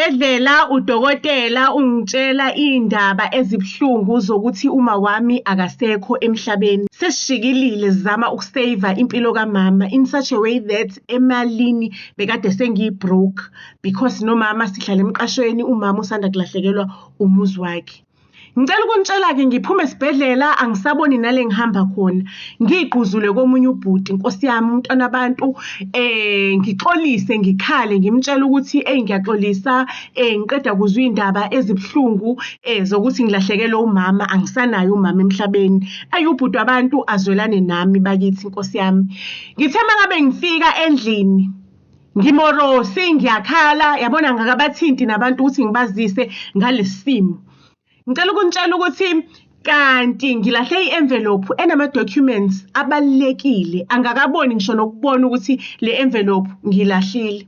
Esibhedlela udokotela ungitshela iy'ndaba ezibuhlungu zokuthi uma wami akasekho emhlabeni. Sesijikilile sizama ukuseyiva impilo kamama in such a way that emalini bekade sengiyi-broke because nomama sihlala emqashweni, umama usanda kulahlekelwa umuzi wakhe. Ngicela ukunitshela-ke ngiphuma esibhedlela angisaboni nale ngihamba khona. Ngiy'gquzule komunye ubhuti Nkosi yami, umntwana wabantu, ngixolise ngikhale ngimtshele ukuthi eyi ngiyaxolisa, ngiqeda kuzwa iy'ndaba ezibuhlungu zokuthi ngilahlekelwe umama, angisanaye umama emhlabeni. Eyi ubhuti wabantu azwelane nami bakithi Nkosi yami. Ngithe uma ngabe ngifika endlini, ngimorosi, ngiyakhala, yabona angikabathinti nabantu ukuthi ngibazise ngalesi simo. Ngicela ukunitshela ukuthi kanti ngilahle i-envelope enama-documents abalulekile, angakaboni ngisho nokubona ukuthi le envelope ngiyilahlile.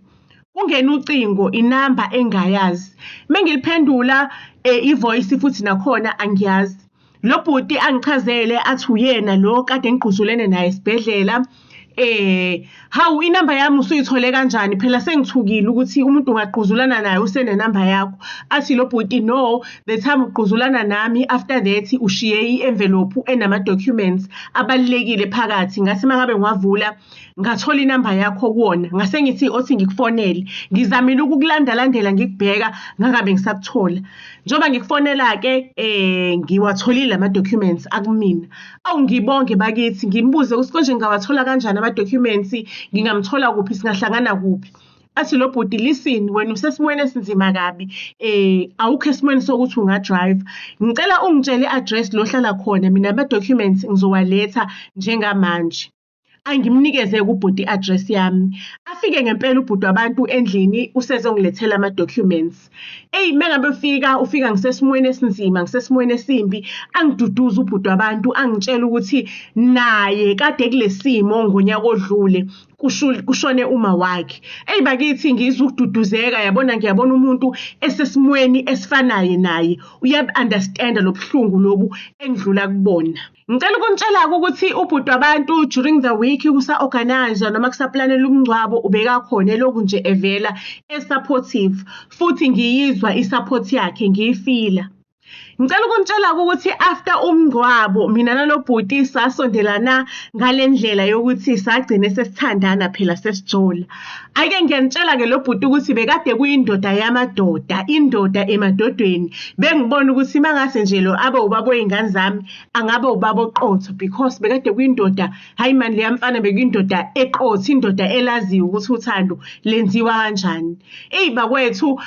Kungena ucingo, inamba engingayazi. Uma ngiliphendula i-voice futhi nakhona angiyazi. Lo bhuti angichazele athi uyena lo kade ngigquzulene naye esibhedlela. Hawu, inamba yami usuyithole kanjani? Phela sengithukile ukuthi umuntu ungagquzulana naye usenenamba yakho. Athi lo bhuti, no, the time ugquzulana nami, after that ushiye i-envelope enama-documents abalulekile phakathi. Ngathi uma ngabe ngiwavula ngathola inamba yakho kuwona, ngase ngithi othi ngikufonele. Ngizamile ukukulandalandela ngikubheka, ngangabe ngisakuthola. Njengoba ngikufonela-ke ngiwatholile ama-documents akumina. Awu ngibonge bakithi, ngimbuze ukuthi konje ngingawathola kanjani ama-documents, ngingamthola kuphi, singahlangana kuphi? Athi lo bhuti, listen, wena usesimweni esinzima kabi, awukho esimweni sokuthi unga-drive. Ngicela ungitshele i-address la ohlala khona, mina ama-documents ngizowaletha njengamanje. Angimnikeze-ke ubhuti i-address yami. Afike ngempela ubhuti wabantu endlini usezongilethela ama-documents. Eyi, uma ngabe efika, ufika ngisesimweni esinzima, ngisesimweni esimbi, angiduduze ubhuti wabantu, angitshele ukuthi naye kade kule simo ngonyaka odlule, kushone uma wakhe. Eyi bakithi, ngizwa ukududuzeka, yabona ngiyabona umuntu esesimweni esifanayo naye, uyabu-understand-a lo buhlungu lobu engidlula kubona. Ngicela ukunitshela-ke ukuthi ubhuti wabantu during the week kusa-organise-wa noma kusaplanelwa umngcwabo ubekakhona elokhu nje evela e-supportive, futhi ngiyizwa i-support yakhe, ngiyifila. Ngicela ukunitshela-ke ukuthi after umngcwabo mina nalo bhuti sasondelana ngale ndlela yokuthi sagcine sesithandana phela sesijola. Ake ngiyanitshela-ke lo bhuti ukuthi bekade kuyindoda yamadoda, indoda emadodeni. Bengibona ukuthi uma ngase nje lo abe ubaba wey'ngane zami, angabe ubaba oqotho because bekade kuyindoda, hhayi mani leya mfana bekuyindoda eqotho, indoda elaziyo ukuthi uthando lenziwa kanjani. Eyi bakwethu,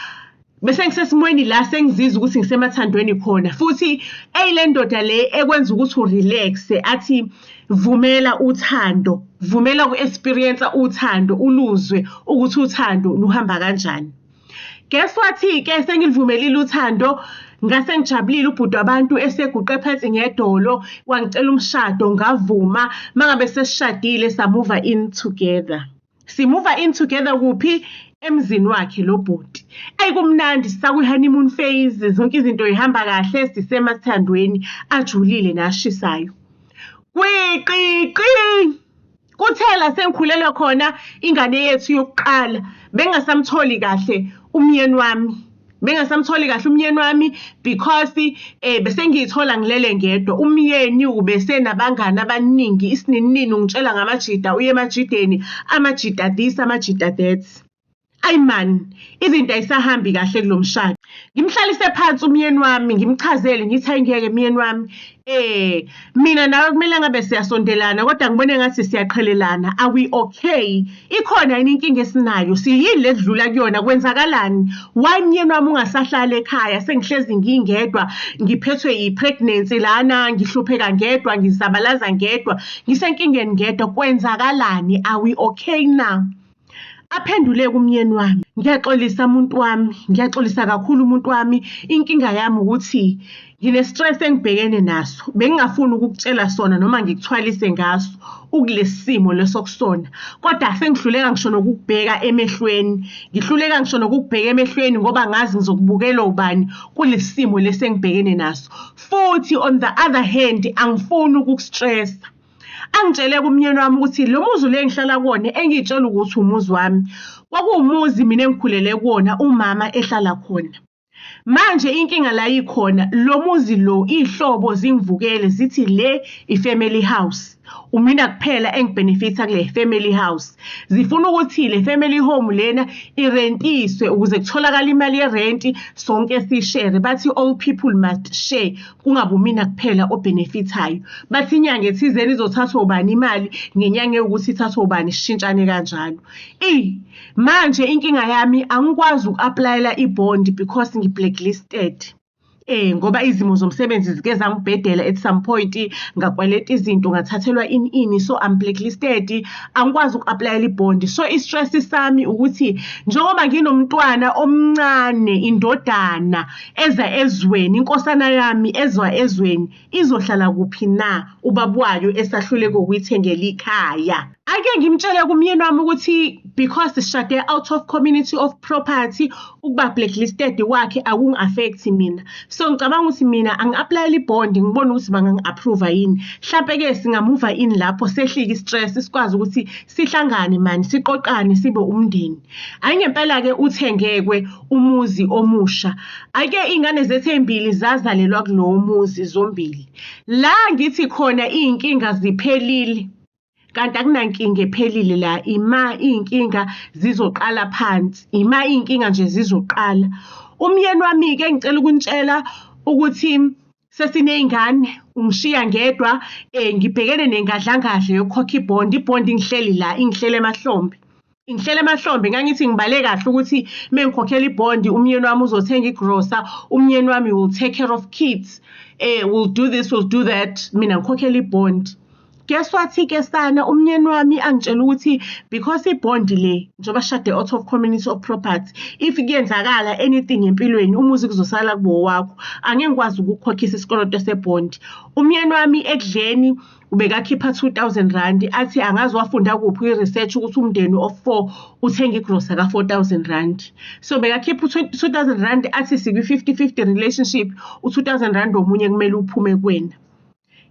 bese ngisesimweni la sengizizwa ukuthi ngisemathandweni khona, futhi eyi le ndoda le ekwenza ukuthi u-relax-e, athi vumela uthando, vumela uku-experience-a uthando, uluzwe ukuthi uthando luhamba kanjani. Guess what-ke, sengilivumelile uthando, ngase ngijabulile ubhuti wabantu eseguqe phansi ngedolo, wangicela umshado, ngavuma. Uma ngabe sesishadile sa-move-a in together. Si-move-a in together kuphi? Emzini wakhe lo bhuti. Eyi kumnandi, sisakwi-honeymoon phase, zonke izinto y'hamba kahle, sisemathandweni ajulile nashisayo. Kwiqiqi! Kuthe la sengikhulelwe khona ingane yethu yokuqala, bengingasamtholi kahle umyeni wami. Bengingasamtholi kahle umyeni wami because bese ngiy'thola ngilele ngedwa. Umyeni ubesenabangani abaningi, isininini ungitshela ngamajida, uye emajideni, amajida this, amajida that. Ayi man, izinto ay'sahambi kahle kulo mshado. Ngimhlalise phansi umyeni wami, ngimchazele ngithi hhayi ngeke myeni wami, mina nawe kumele ngabe siyasondelana kodwa ngibona engathi siyaqhelelana. Are we okay? Ikhona yini inkinga esinayo? Siyini le esidlula kuyona? Kwenzakalani? Why myeni wami ungasahlali ekhaya? Sengihlezi ngingedwa, ngiphethwe i-pregnancy lana, ngihlupheka ngedwa, ngizabalaza ngedwa, ngisenkingeni ngedwa. Kwenzakalani? Are we okay na? Aphendule-ke umyeni wami, ngiyaxolisa muntu wami, ngiyaxolisa kakhulu muntu wami. Inkinga yami ukuthi ngine-stress engibhekene naso, bengingafuni ukukutshela sona noma ngikuthwalise ngaso ukulesi simo leso okusona. Kodwa sengihluleka ngisho nokukubheka emehlweni, ngihluleka ngisho nokukubheka emehlweni ngoba ngazi ngizokubukela ubani kulesi simo lesi engibhekene naso. Futhi on the other hand, angifuni ukuku-stress-a. Angitshele-ke umyeni wami ukuthi lo muzi le engihlala kuwona engiy'tshela ukuthi umuzi wami, Kwakuwumuzi mina engikhulele kuwona, umama ehlala khona. Manje inkinga la ikhona, lo muzi lo iy'hlobo zingivukele zithi le i-family house. Umina kuphela engibhenefitha kule family house. Zifuna ukuthi le family home lena irentiswe ukuze kutholakale imali yerenti sonke sishere. Bathi all people must share, kungabi umina kuphela obhenefithayo. Bathi inyanga ethizeni izothathwa ubani imali, ngenyanga ewukuthi ithathwe ubani, sishintshane kanjalo. Eyi, manje inkinga yami angikwazi uku-aplayela i-bond because ngi-blacklisted. Ngoba izimo zomsebenzi zike zangibhedela at some point, ngakweleta izinto, ngathathelwa ini ini, so I'm blacklisted, angikwazi uku-aplayela i-bond. So i-stress sami ukuthi njengoba nginomntwana omncane, indodana eza ezweni, inkosana yami ezwa ezweni, izohlala kuphi na ubaba wayo esahluleka ukuyithengela ikhaya? Ake ngimtshele kumyeni wami ukuthi because sishade out of community of property, ukuba blacklisted kwakhe akungi-affect-i mina. So ngicabanga ukuthi mina angi-aplayele i-bond ngibone ukuthi bangangi-approve-a yini. Hlampe-ke singamuva in lapho sehlike i-stress sikwazi ukuthi sihlangane mani siqoqane sibe umndeni. Hhayi ngempela-ke uthengekwe umuzi omusha. Ake iy'ngane zethu ey'mbili zazalelwa kulowo muzi zombili. La ngithi khona iy'nkinga ziphelile, kanti akunankinga ephelile la, ima iy'nkinga zizoqala phansi, ima iy'nkinga nje zizoqala. Umyeni wami-ke ngicela ukunitshela ukuthi sesiney'ngane, ungishiya ngedwa, ngibhekene nengadlangadla yokukhokha ibhondi, ibhondi ingihleli la, ingihleli emahlombe. Ingihleli emahlombe, ngangithi ngibale kahle ukuthi uma ngikhokhela ibhondi umyeni wami uzothenga igrosa, umyeni wami will take care of kids, will do this, will do that, mina ngikhokhela ibhondi. Guess what-ke sana, umyeni wami angitshela ukuthi because ibhondi le, njengoba sishade out of community of property, if kuyenzakala anything empilweni, umuzi kuzosala kube owakho, angeke ngikwazi ukukukhokhisa isikoloto sebhondi. Umyeni wami ekudleni ubekakhipha R2 000, athi angazi wafunda kuphi i-research ukuthi umndeni of four uthenga igrosa ka-R4 000. So bekakhipha u-R2 000 athi sikwi-50-50 relationship, u-R2 000 omunye kumele uphume kuwena.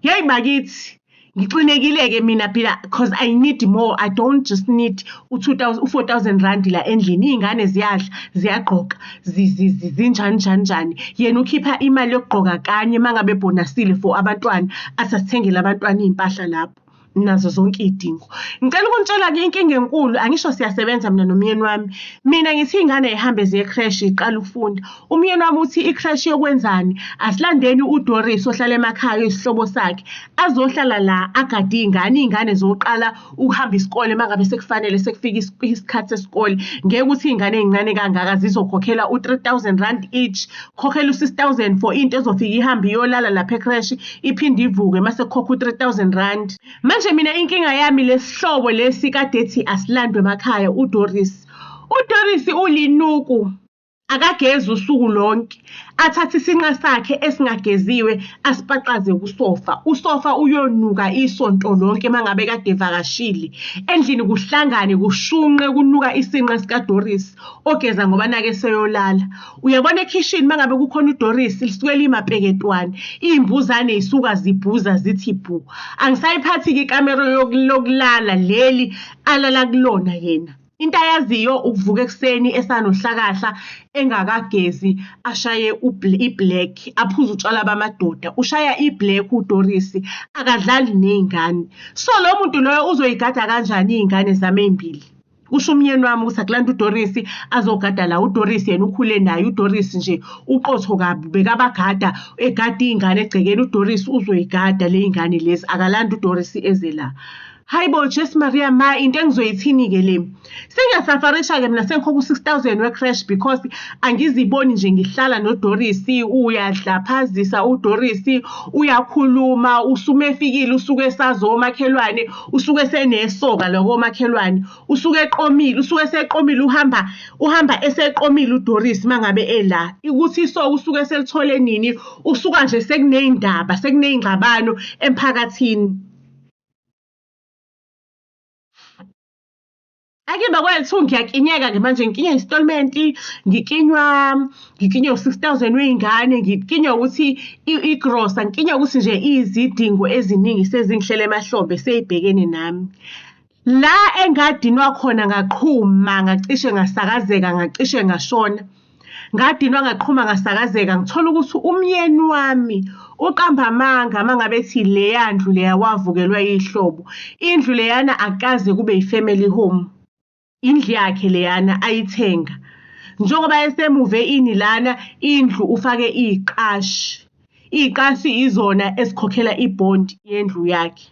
Yeyi bakithi, ngixinekile-ke mina phela cause I need more, I don't just need u-two thousand, u-R4 000 la endlini. Iy'ngane ziyadla, ziyagqoka, zinjani njani njani. Yena ukhipha imali yokugqoka kanye uma ngabe ebhonasile for abantwana, athi asithengele abantwana iy'mpahla lapho nazo zonke iy'dingo. Ngicela ukunitshela-ke inkinga enkulu, angisho siyasebenza mina nomyeni wami. Mina ngithi iy'ngane ay'hambe ziye e-creche y'qale ukufunda. Umyeni wami uthi i-creche yokwenzani? Asilandeni uDoris ohlala emakhaya oyisihlobo sakhe, azohlala la agade iy'ngane, iy'ngane zoqala ukuhamba isikole uma ngabe sekufanele sekufike isikhathi sesikole. Ngeke ukuthi iy'ngane ey'ncane kangaka zizokhokhela u-R3 000 each, khokhela u-6 000 for into ezofike ihambe iyolala lapha e-creche, iphinde ivuke mase kukhokhwa u-R3 000. Manje mina inkinga yami lesihlobo lesi kade ethi asilandwe emakhaya uDoris. UDoris ulinuku, akagezi usuku lonke, athathe isinqa sakhe esingageziwe asipaqaze kusofa. Usofa uyonuka isonto lonke uma ngabe kade evakashile. Endlini kuhlangane kushunqe kunuka isinqa sikaDoris ogeza ngoba nakhu eseyolala. Uyabona ekhishini uma ngabe kukhona uDoris lisuke limapeketwane, iy'mbuzane y'suka zibhuza zithi bhu. Angisayiphathi-ke ikamero lokulala leli alala kulona yena. Into ayaziyo ukuvuka ekuseni esanohlakahla engakagezi ashaye i-black, aphuze utshwala bamadoda. Ushaya i-black uDoris, akadlali ney'ngane. So lo muntu loyo uzoyigada kanjani iy'ngane zami ey'mbili? Kusho umyeni wami ukuthi akulandwe uDoris azogada la. UDoris yena ukhule naye, uDoris nje uqotho kabi, bekabagada egada iy'ngane egcekeni. UDoris uzoyigada ley'ngane lezi, akalande uDoris eze la. Hayi bo, Jesu Maria ma, into engizoyithini-ke le? Sengiyasafarisha-ke mina sengikhokha u-6 000 we-creche because angiziboni nje ngihlala noDoris, uyadlaphazisa uDoris, uyakhuluma, usume efikile usuke esazi omakhelwane, usuke esenesoka la komakhelwane, usuke eqomile, usuke eseqomile, uhamba uhamba eseqomile uDoris uma ngabe ela. Ukuthi isoka usuke eselithole nini, usuka nje sekuney'ndaba, sekuney'ngxabano emphakathini. Ake bakwethu ngiyakinyeka-ke manje ngikinywa installment, ngikinywa ngikinywa u-6 000 wey'ngane, ngikinywa ukuthi igrosa, ngikinywa ukuthi nje izidingo eziningi sezingihlele emahlombe sey'bhekene nami. La engadinwa khona ngaqhuma ngacishe ngasakazeka ngacishe ngashona. Ngadinwa ngaqhuma ngasakazeka ngithola ukuthi umyeni wami uqamba amanga uma ngabe ethi leya ndlu leya wavukelwa yihlobo. Indlu leyana akukaze kube yi-family home. Indlu yakhe leyana ayithenga. Njengoba esemuve ini lana indlu ufake iy'qashi. Iy'qashi izona ezikhokhela i-bond yendlu yakhe.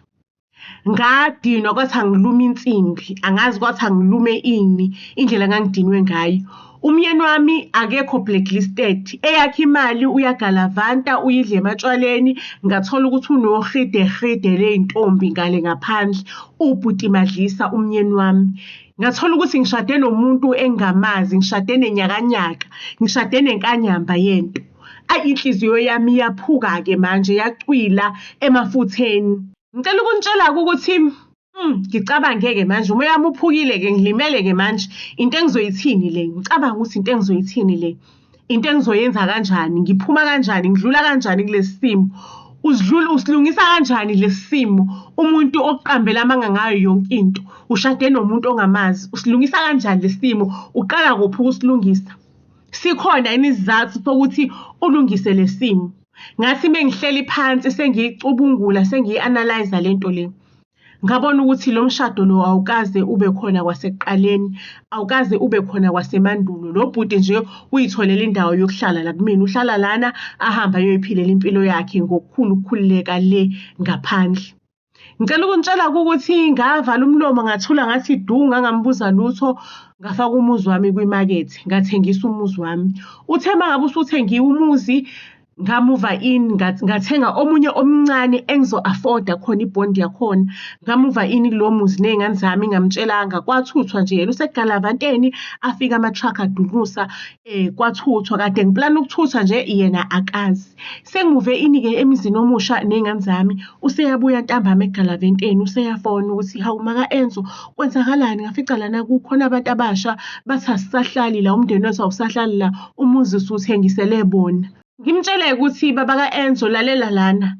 Ngadinwa kwathi angilume insimbi, angazi kwathi angilume ini, indlela engangidinwe ngayo. Umyeni wami akekho blacklisted, eyakhe imali uyagalavanta, uyidla ematshwaleni. Ngathola ukuthi unohidehide ley'ntombi ngale ngaphandle, ubhuti Madlisa umyeni wami. Ngathola ukuthi ngishade nomuntu engingamazi, ngishade nenyakanyaka, ngishade nenkanyamba yento. Ayi inhliziyo yami iyaphuka-ke manje yacwila emafutheni. Ngicela ukunitshela-ke ukuthi ngicabange-ke manje umoya wami uphukile-ke ngilimele-ke manje into engizoyithini le ngicabanga ukuthi into engizoyithini le into engizoyenza kanjani ngiphuma kanjani ngidlula kanjani kulesi simo usidlula usilungisa kanjani lesi simo umuntu okuqambela amanga ngayo yonke into ushade nomuntu ongamazi usilungisa kanjani lesi simo uqala kuphi ukusilungisa sikhona yini isizathu sokuthi ulungise lesi simo Ngathi mengihleli phansi sengiyicubungula sengiyi-analyse le nto le, ngabona ukuthi lo mshado lo awukaze ube khona kwasekuqaleni, awukaze ube khona kwasemandulo. Lo bhuti nje uyitholele indawo yokuhlala la kumina, uhlala lana ahambe ayoyiphilela impilo yakhe ngokukhulu ukukhululeka le ngaphandle. Ngicela ukunitshela ukuthi ngavala umlomo ngathula ngathi du ngangambuza lutho ngafaka umuzi wami kwimakethe ngathengisa umuzi wami. Uthe uma ngabe usuthengiwe umuzi ngamuva in ngathenga omunye omncane engizo-afforda khona ibhondi yakhona. Ngamuva in kulowo muzi ney'ngane zami ngingamtshelanga kwathuthwa nje yena usegalavanteni afike ama-truck adunusa kwathuthwa. Kade ngiplana ukuthutha nje yena akazi. Sengimuve ini-ke emzini omusha ney'ngane zami, useyabuya ntambama ekugalaventeni, useyafona ukuthi hawu maka-Enzo kwenzakalani ngafica lana kukhona abantu abasha bathi asisahlali la, umndeni wethu awusahlali la, umuzi siwuthengisele bona. Ngimtshele-ke ukuthi baba ka-Enzo lalela lana,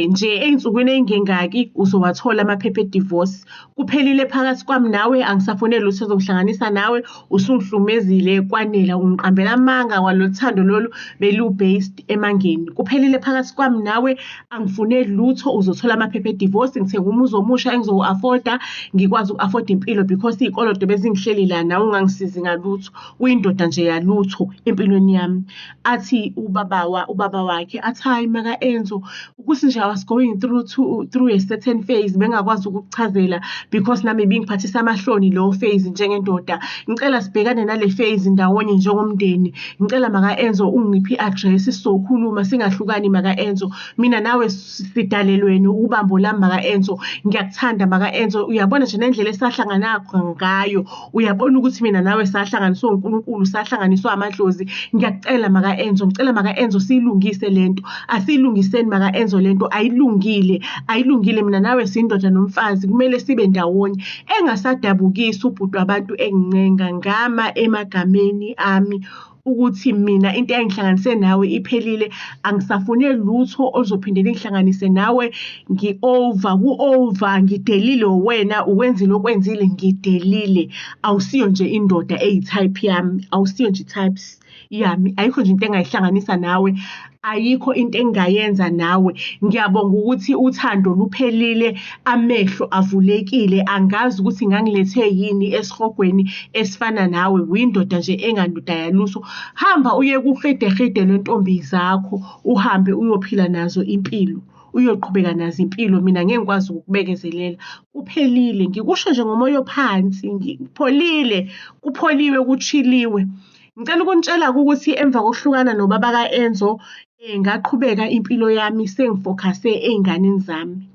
nje ey'nsukwini ey'ngengaki uzowathola amaphepha e-divorce. Kuphelile phakathi kwami nawe angisafune lutho ezongihlanganisa nawe, usungihlukumezile kwanela, ungiqambela amanga kwalolu thando lolu belu-based emangeni. Kuphelile phakathi kwami nawe angifune lutho, uzothola amaphepha e-divorce, ngithenga umuzi omusha engizowu-afforda, ngikwazi uku-afforda impilo because iy'koloto bezingihleli la nawe ungangisizi ngalutho. Uyindoda nje yalutho empilweni yami. Athi ubaba ubaba wakhe athi hhayi maka-Enzo ukuthi nje I was going through to, through a certain phase bengakwazi ukukuchazela because nami ibingiphathisa amahloni leyo phase njengendoda. Ngicela sibhekane nale phase ndawonye njengomndeni. Ngicela maka-Enzo ungiphe i-address sizokhuluma singahlukani maka-Enzo. Mina nawe sidalelweni ubambo lami maka-Enzo. Ngiyakuthanda maka-Enzo. Uyabona nje nendlela esahlangana ngayo Uyabona ukuthi mina nawe sahlanganiswa uNkulunkulu, sahlanganiswa amadlozi. Ngiyakucela maka-Enzo, ngicela maka-Enzo siyilungise le nto. Asiyilungiseni maka-Enzo le nto, ayilungile, ayilungile. Mina nawe siyindoda nomfazi, kumele sibe ndawonye. Engasadabukisi ubhuti wabantu engincenga, ngama emagameni ami ukuthi mina into eyayingihlanganise nawe iphelile, angisafune lutho oluzophinde lingihlanganise nawe, ngi-over, ku-over, ngidelile uwena, ukwenzile okwenzile, ngidelile. Awusiyo nje indoda eyi-type yami, awusiyo nje i-types yami, ayikho nje into engingayihlanganisa nawe, ayikho into engingayenza nawe. Ngiyabonga ukuthi uthando luphelile, amehlo avulekile, angazi ukuthi ngangilethe yini esihogweni esifana nawe, uyindoda nje engandoda yalutho. Hamba uye kuhidehide lwentombi zakho, uhambe uyophila nazo impilo, uyoqhubeka nazo impilo, mina ngeke ngikwazi ukukubekezelela. Kuphelile, ngikusho nje ngomoya ophansi, ngipholile, kupholiwe, kuchiliwe. Ngicela ukunitshela-ke ukuthi emva kokuhlukana nobaba ka-Enzo ngaqhubeka impilo yami sengifokhase ey'nganeni zami.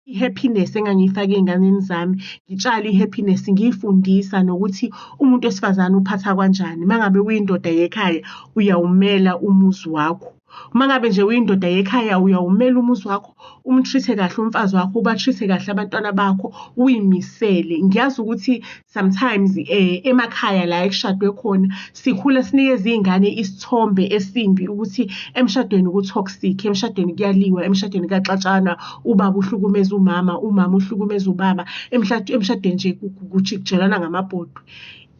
I-happiness engangiyifaka ey'nganeni zami, ngitshale i-happiness ngiy'fundisa nokuthi umuntu wesifazane uphatha kanjani. Uma ngabe uyindoda yekhaya uyawumela umuzi wakho. Uma ngabe nje uyindoda yekhaya uyawumela umuzi wakho, um-treat-e kahle umfazi wakho, uba-treat-e kahle abantwana bakho, uy'misele. Ngiyazi ukuthi sometimes emakhaya la ekushadwe khona sikhula sinikeza iy'ngane isithombe esimbi ukuthi emshadweni ku-toxic, emshadweni kuyaliwa, emshadweni kuyaxatshanwa, ubaba uhlukumeza umama, umama uhlukumeza ubaba, emshadweni nje kujikijelwana ngamabhodwe.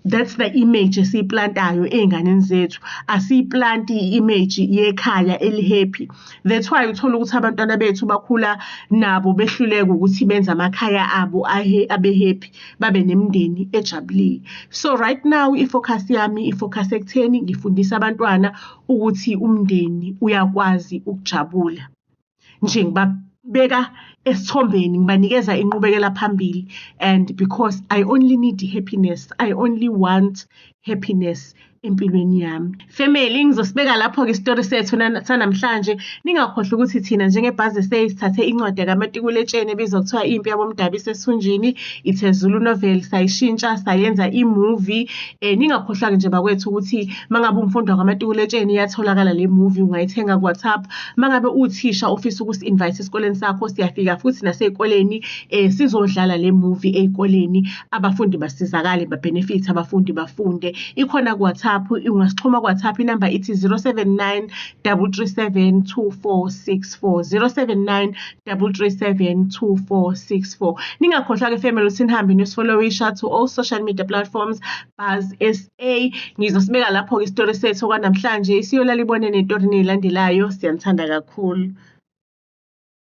That's the image esiyiplantayo ey'nganeni zethu. Asiyiplanti i-image yekhaya eli-happy. That's why uthola ukuthi abantwana bethu bakhula nabo behluleka ukuthi benze amakhaya abo abe happy, babe nemindeni ejabulile. So right now i-focus yami i-focus ekutheni ngifundise abantwana ukuthi umndeni uyakwazi ukujabula. Nje ngibabeka esithombeni, ngibanikeza inqubekela phambili and because I only need happiness, I only want happiness empilweni yami. Family, ngizosibeka lapho-ke isitori sethu sanamhlanje. Ningakhohlwa ukuthi thina njenge-Buzz SA sithathe incwadi kaMatikuletsheni ebizwa kuthiwa Impi Yabomdabu Isesithunjini. It's a Zulu novel, sayishintsha sayenza i-movie. Ningakhohlwa-ke nje bakwethu ukuthi uma ngabe umfundi wakwaMatikuletsheni iyatholakala le movie, ungayithenga ku-WhatsApp. Uma ngabe uwuthisha ofisa ukusi-invite esikoleni sakho, siyafika futhi nasey'koleni sizodlala le movie ey'koleni, abafundi basizakale, ba-benefit-e, abafundi bafunde. Ikhona ku-WhatsApp, ungasixhuma ku-WhatsApp, inamba ithi 079 337 2464, 079 337 2464. Ningakhohlwa-ke family ukuthi nihambe niyosifollowisha to all social media platforms, Buzz SA. Ngizosibeka lapho-ke isitori sethu kwanamhlanje. Siyolala ibone ney'torini ey'landelayo. Siyanithanda kakhulu.